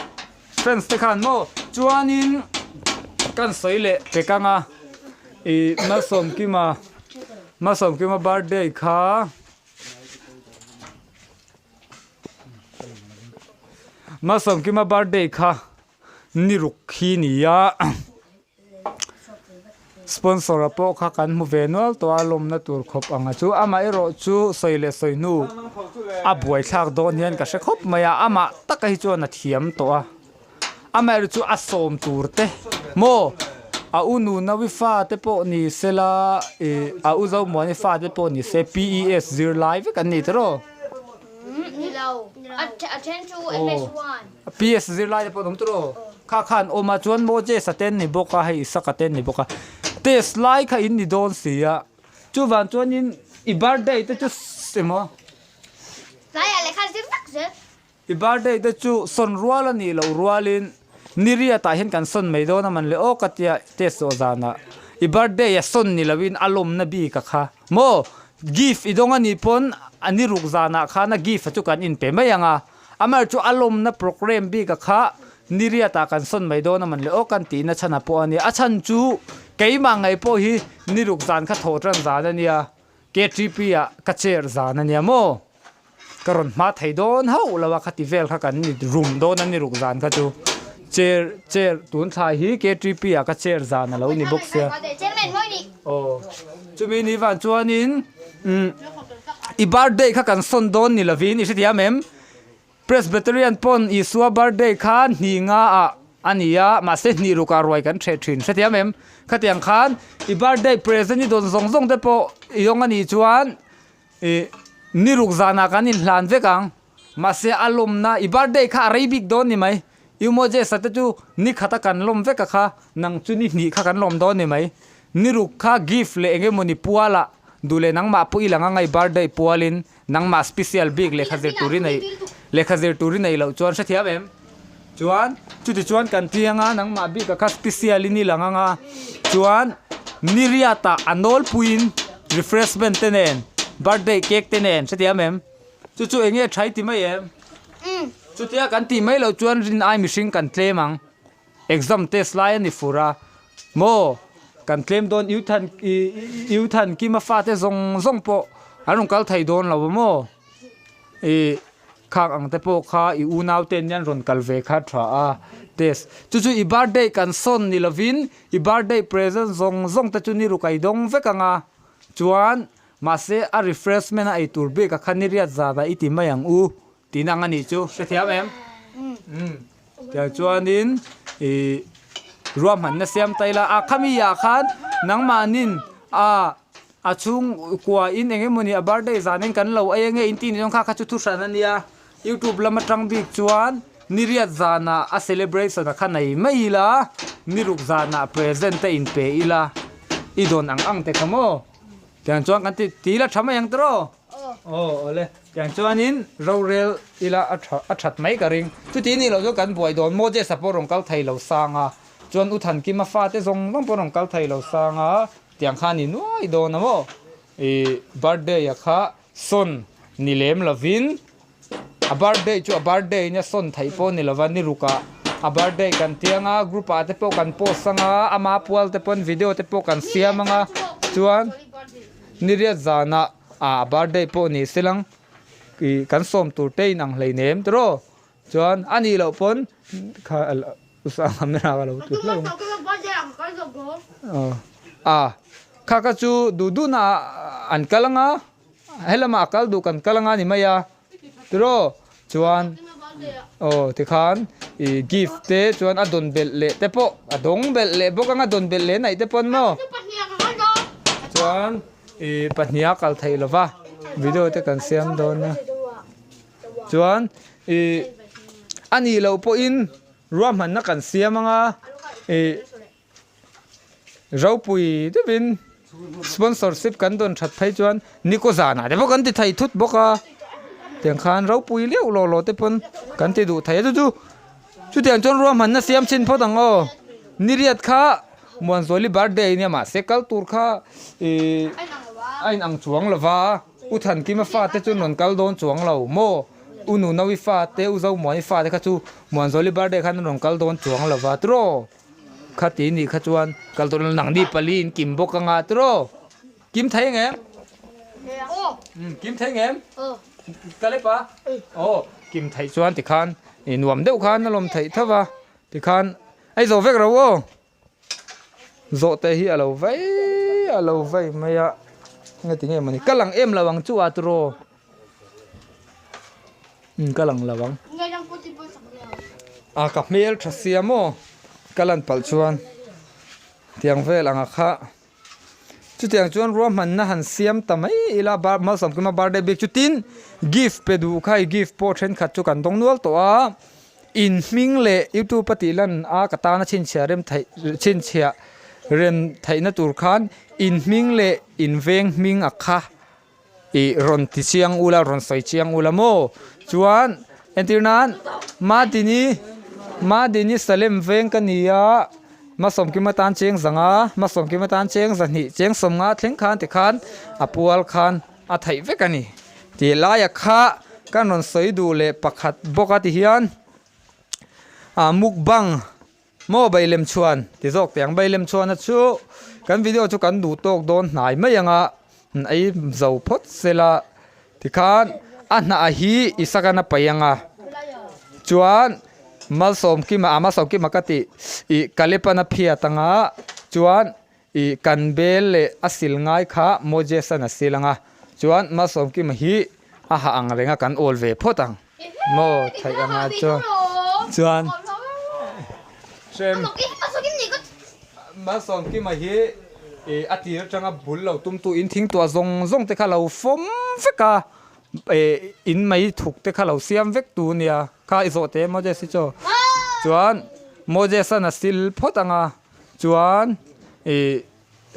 friends te khan maw chuanin kan sawi leh pek ang a ih Malsawmkima Malsawmkima birthday kha Malsawmkima birthday kha ni ruk hi ni a sponsor a pawh kha kan hmu ve nual tawh a lawmna tur khawp ang a chu amaherawh chu sawi leh sawi hnu a buaithlak dawn hian ka hre khawp mai a amah taka hi chuan a thiam tawh a amaherawh chu a sawm tur te maw a u nunawi fa te pawh ni sela ih a u zomuani fa te pawh ni se P E S zirlai vek an ni tiraw. PS zirlai te pawh an awm tawh lo. Kha kha an awm a, chuan Moses-a te an ni bawk a, hei Isaka te an ni bawk a. Test lai kha in ni dawn si a, chuvang chuanin i birthday te chu emaw. Tlaiah lehkha zir vek zel. I birthday te chu sawn rual a nih loh rualin ni riatah hian kan sawn mai dawn a man le aw ka tia test zawh zanah i birthday a sawn ni loin a lawmna bik a kha maw gift i dawng a nih pawn a ni ruk zanah khan a gift a chu kan inpe mai ang a amaherawhchu chu a lawmna programme bik a kha ni riatah kan sawn mai dawn a man le aw kan tihna chhan a pawh a nia a chhan chu keimah ngei pawh hi ni ruk zan kha thawh tan zan a nia K_T_P ah ka chair zan a nia maw. Ka rawn hma thei dawn hauh lo a khati vel kha kan ni rum dawn a ni ruk zan kha chu chair chair tun thlai hi K_T_P ah ka chair zan a lo ni bawk sia aw chumi ni vang chuanin umm i birthday kha kan sawn dawn ni lovin i hrethiam em Presbyterian pawn Isua birthday kha hni nga ah a ni a mahse hnih ruk ah ruai kan hreh thin hrethiam em khatiang khan i birthday present i dawn zawng zawng te pawh i awng a nih chuan. Ih, ni ruk zanah kan inhlan vek ang. Mahse a lawmna, i birthday kha a rei bik dawn ni mai. U Moses-a te chu ni khata kan lawm vek a kha, nang chu ni hnih kha kan lawm dawn ni mai. Ni ruk kha gift leh eng emawni pualah duh leh nangmah pawh i lang anga i birthday pualin nangmah special bik lehkha zir turin ei lehkha zir turin ei loh chuan hrethiam em? Chuan chuti chuan kan tliang a, nangmah bik a kha special in i lang anga chuan ni riatah a nawlpuiin refreshment te nen birthday cake te nen hrethiam em? Chu chu eng nge tha i ti mai em? Chutia kan tih mai loh chuan rin ai mihring kan tlem ang. Exam test lai a ni fur a maw kan tlem dawn U Than U Than Kima fate zawng zawng pawh an rawn kal thei dawn lo a maw? Ih khak ang te pawh kha i unau te hian rawn kal ve kha tha a test chu chu i birthday kan sawn ni lovin i birthday present zawng zawng te chu ni ruk a i dawng vek ang a chuan mahse a refreshment a eitur bik a kha ni riat zat ah i ti mai ang u tih ang a nih chu hrethiam em umm tiang chuanin ih ruahmanna siam ta ila a khami ah khan nangmahnin a. A chhung kua in eng emawni a birthday zan in kan lo ei ange in tih ni dawn kha kha chu thu hran a nia youtube lam atang bik chuan ni riat zanah a celebration a kha nei mai ila ni ruk zanah present te in pe ila i dawn ang ang te kha maw tiang chuan kan ti ti ila tha mai ang tiraw aw awle tiang chuanin rorel ila a tha a that mai ka ring chuti nih loh chuan kan buai dawn Moses-a pawh rawn kal thei lo sang a chuan U Thankima fate zawng zawng pawh rawn kal thei lo sang a. Tiang kha ni nuai dawn a maw? I birthday a kha sawn ni lem lovin a birthday chu a birthday nia sawn theih pawh ni lova ni ruk ah a birthday kan tiang a group ah te pawh kan post anga ama pual te pawn video te pawh kan siam anga chuan ni riat zanah a birthday pawh ni se lang ih kan sawm tur te in ang hleinem tiraw chuan a nih loh pawn kha A kha kha chu duh duh na ah an kal anga helamah a kal duh kan kal anga ni mai a tiraw chuan aw tikhan ih gift te chuan a dawn belh leh te pawh a dawng belh leh bawk anga dawn belh leh naih te pawn maw chuan ih pahniha kal theih lova video te kan siam dawn a. Chuan ih a nih loh pawhin ruahmanna kan siam anga ih ropui deuhin sponsorship kan dawn that phei chuan nikaw zanah te pawh kan ti thei thut bawk a tiang khan ropui leuh lawh lawh te pawn kan ti duh thei a chu chu chutiang chuan ruahmanna siam chhin phawt ang aw ni riat kha Muanzuali birthday ania mahse kal tur kha ih a inang chuang lova. U Thankima fate chu rawn kal dawn chuang lo maw? U Nunawi fate, U Zomuani fate kha chu Muanzawli birthday khan an rawn kal dawn chuang lo va tiraw? Khati nih kha chuan kal dawn lo nangni pali in kim bawk anga tiraw? Kim thei ang em? Umm kim thei ang em? Ka lep a? Aw kim theih chuan tikhan i nuam deuh khan a lawm theih tho va tikhan ei zo vek ro aw. Zawhte hi a lo vei a lo vei mai a nge ti nge mawni ka lang em lo ang chu a tiraw umm ka lang lo ang a ka hmel tha sia maw ka lan palh chuan tiang vel ang a kha chutiang chuan ruahmanna han siam ta mai ila bar malsawmkima birthday bik chu tin gift pe duh kha i gift pawh thenkhat chu kan dawng nual tawh a. In hming leh youtube a tih lan a ka tana chhinchhiah rem theih chhinchhiah rem theihna tur khan in hming leh in veng hming a kha ih rawn ti chiang ula rawn sawi chiang ula maw chuan entir nan Madini Madini Salem veng ka ni a Hmasawmkim atan cheng zanga hmasawmkim atan cheng zahnih cheng sawmnga thleng khan tikhan a pual khan a theih vek a ni tih laia kha kan rawn sawi duh leh pakhat bawk a ti hian ah mukbang maw bailem chhuan ti zawk teh ang bailem chhuan a chu kan video chu kan duh tawk dawn hnai mai ang a ei zo phawt sela tikhan a hnah hi i sakan a paih ang a chuan malsawmkima ah malsawmkima ka tih ih kalepan a phiat ang a chuan. Ih kan bel leh a sil ngai kha Moses an a sil ang a, chuan Malsawmkima hi a ha ang reng a kan awl ve phawt ang maw theih ang a chuan chuan hrem Malsawmkima hi ih a tir atanga bul lo tum tu in thing tuah zawng zawng te kha lo fawm vek a eh in mai thuk te kha lo siam vek tu nia kha i zawh teh Moses hi chu chuan Moses an a sil phawt ang a. Chuan ih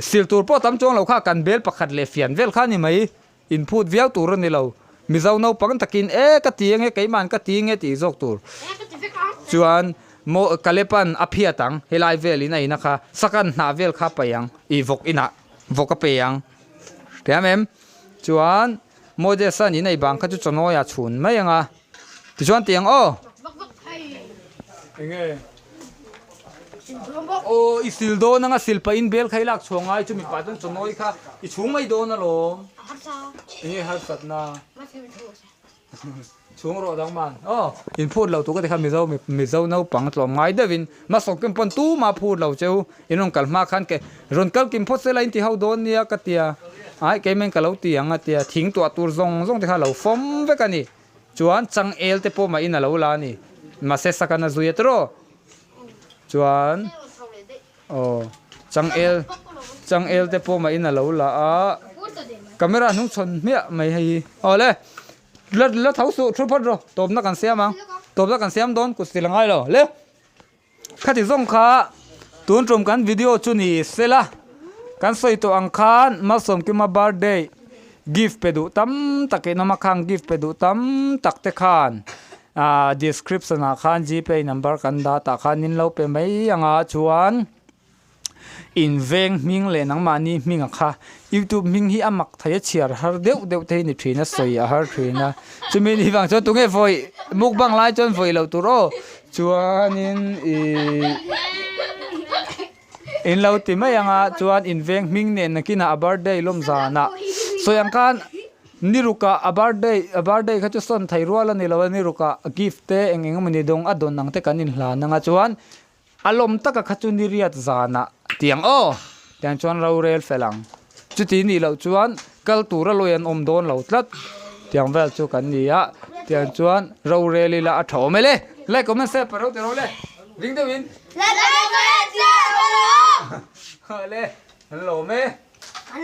sil tur pawh tam chuang lo kha kan bel pakhat leh fian vel kha a ni mai, inphut viau tur a ni lo. Mizo naupang takin e ka ti ange keimahn ka ti ange tih zawk tur. Chuan maw Kalepan a phiat ang helai velin a ina kha sakan hnah vel kha paih ang ih vawk inah vawk a pe ang hriam em? Chuan Moses-a'n in ei bang kha chu chawnawi-ah chhun mai ang a. Tichuan tiang aw. Enge? Aw i sil dawn anga sil pahin bel kha i lak chhuah ngai chu mipa chuan chawnawi kha i chhung mai dawn alawm. Enge harsatna? Chhung rawh dang man. Aw in phut lo tur ka ti kha Mizo Mizo naupang tlawm ngai deuhin hmasawk kim pawn tumah phut lo cheu in rawn kal hma khan ke rawn kal kim phawt sela in ti ho dawn nia ka tia. Ai keimahin ka lo ti ang a tia thing tuah tur zawng zawng te kha a lo fawm vek a ni. Chuan changel te pawh mah in a lo la a ni. Mahse sakan a zui a tiraw? Chuan aw changel changel te pawh mah in a lo la a. Camera hnung chhawn hmiah mai hei hi. Aw le la la tho suh thu phawt rawh tawpna kan siam ang. Tawpna kan siam dawn kut sil a ngai lo le. Khati zawng kha tun tum kan video chu ni sela kan sawi tawh ang khan Malsawmkima birthday gift pe duh tam tak in awm a khang gift pe duh tam tak te khan ah description ah khan gpay number kan dah tah khan in lo pe mai ang a chuan In veng hming leh nangmahni hming a kha youtube hming hi a mak thei a chhiar har deuh deuh te hi ni thin a sawi a har thin a chumi ni vang chuan tunge vawi mukbang lai chuan vawi loh tur aw chuanin ihh in lo ti mai ang a chuan in veng hming nen nakinah a birthday lawm zanah sawi ang khan ni rukah a birthday a birthday kha chu sawn thei rual a ni lo a ni rukah gift te eng eng emawni dawng a dawn ang te kan inhlan ang a chuan. A lawm taka kha chu ni riat zanah tiang aw tiang chuan rorel fel ang. Chuti nih loh chuan kal tura lawi an awm dawn lo tlat tiang vel chu kan ni a, tiang chuan rorel ila a tha awm e le. Like comment share paro ti ro le ring deuhin. Like comment share paro. Le an lawm e.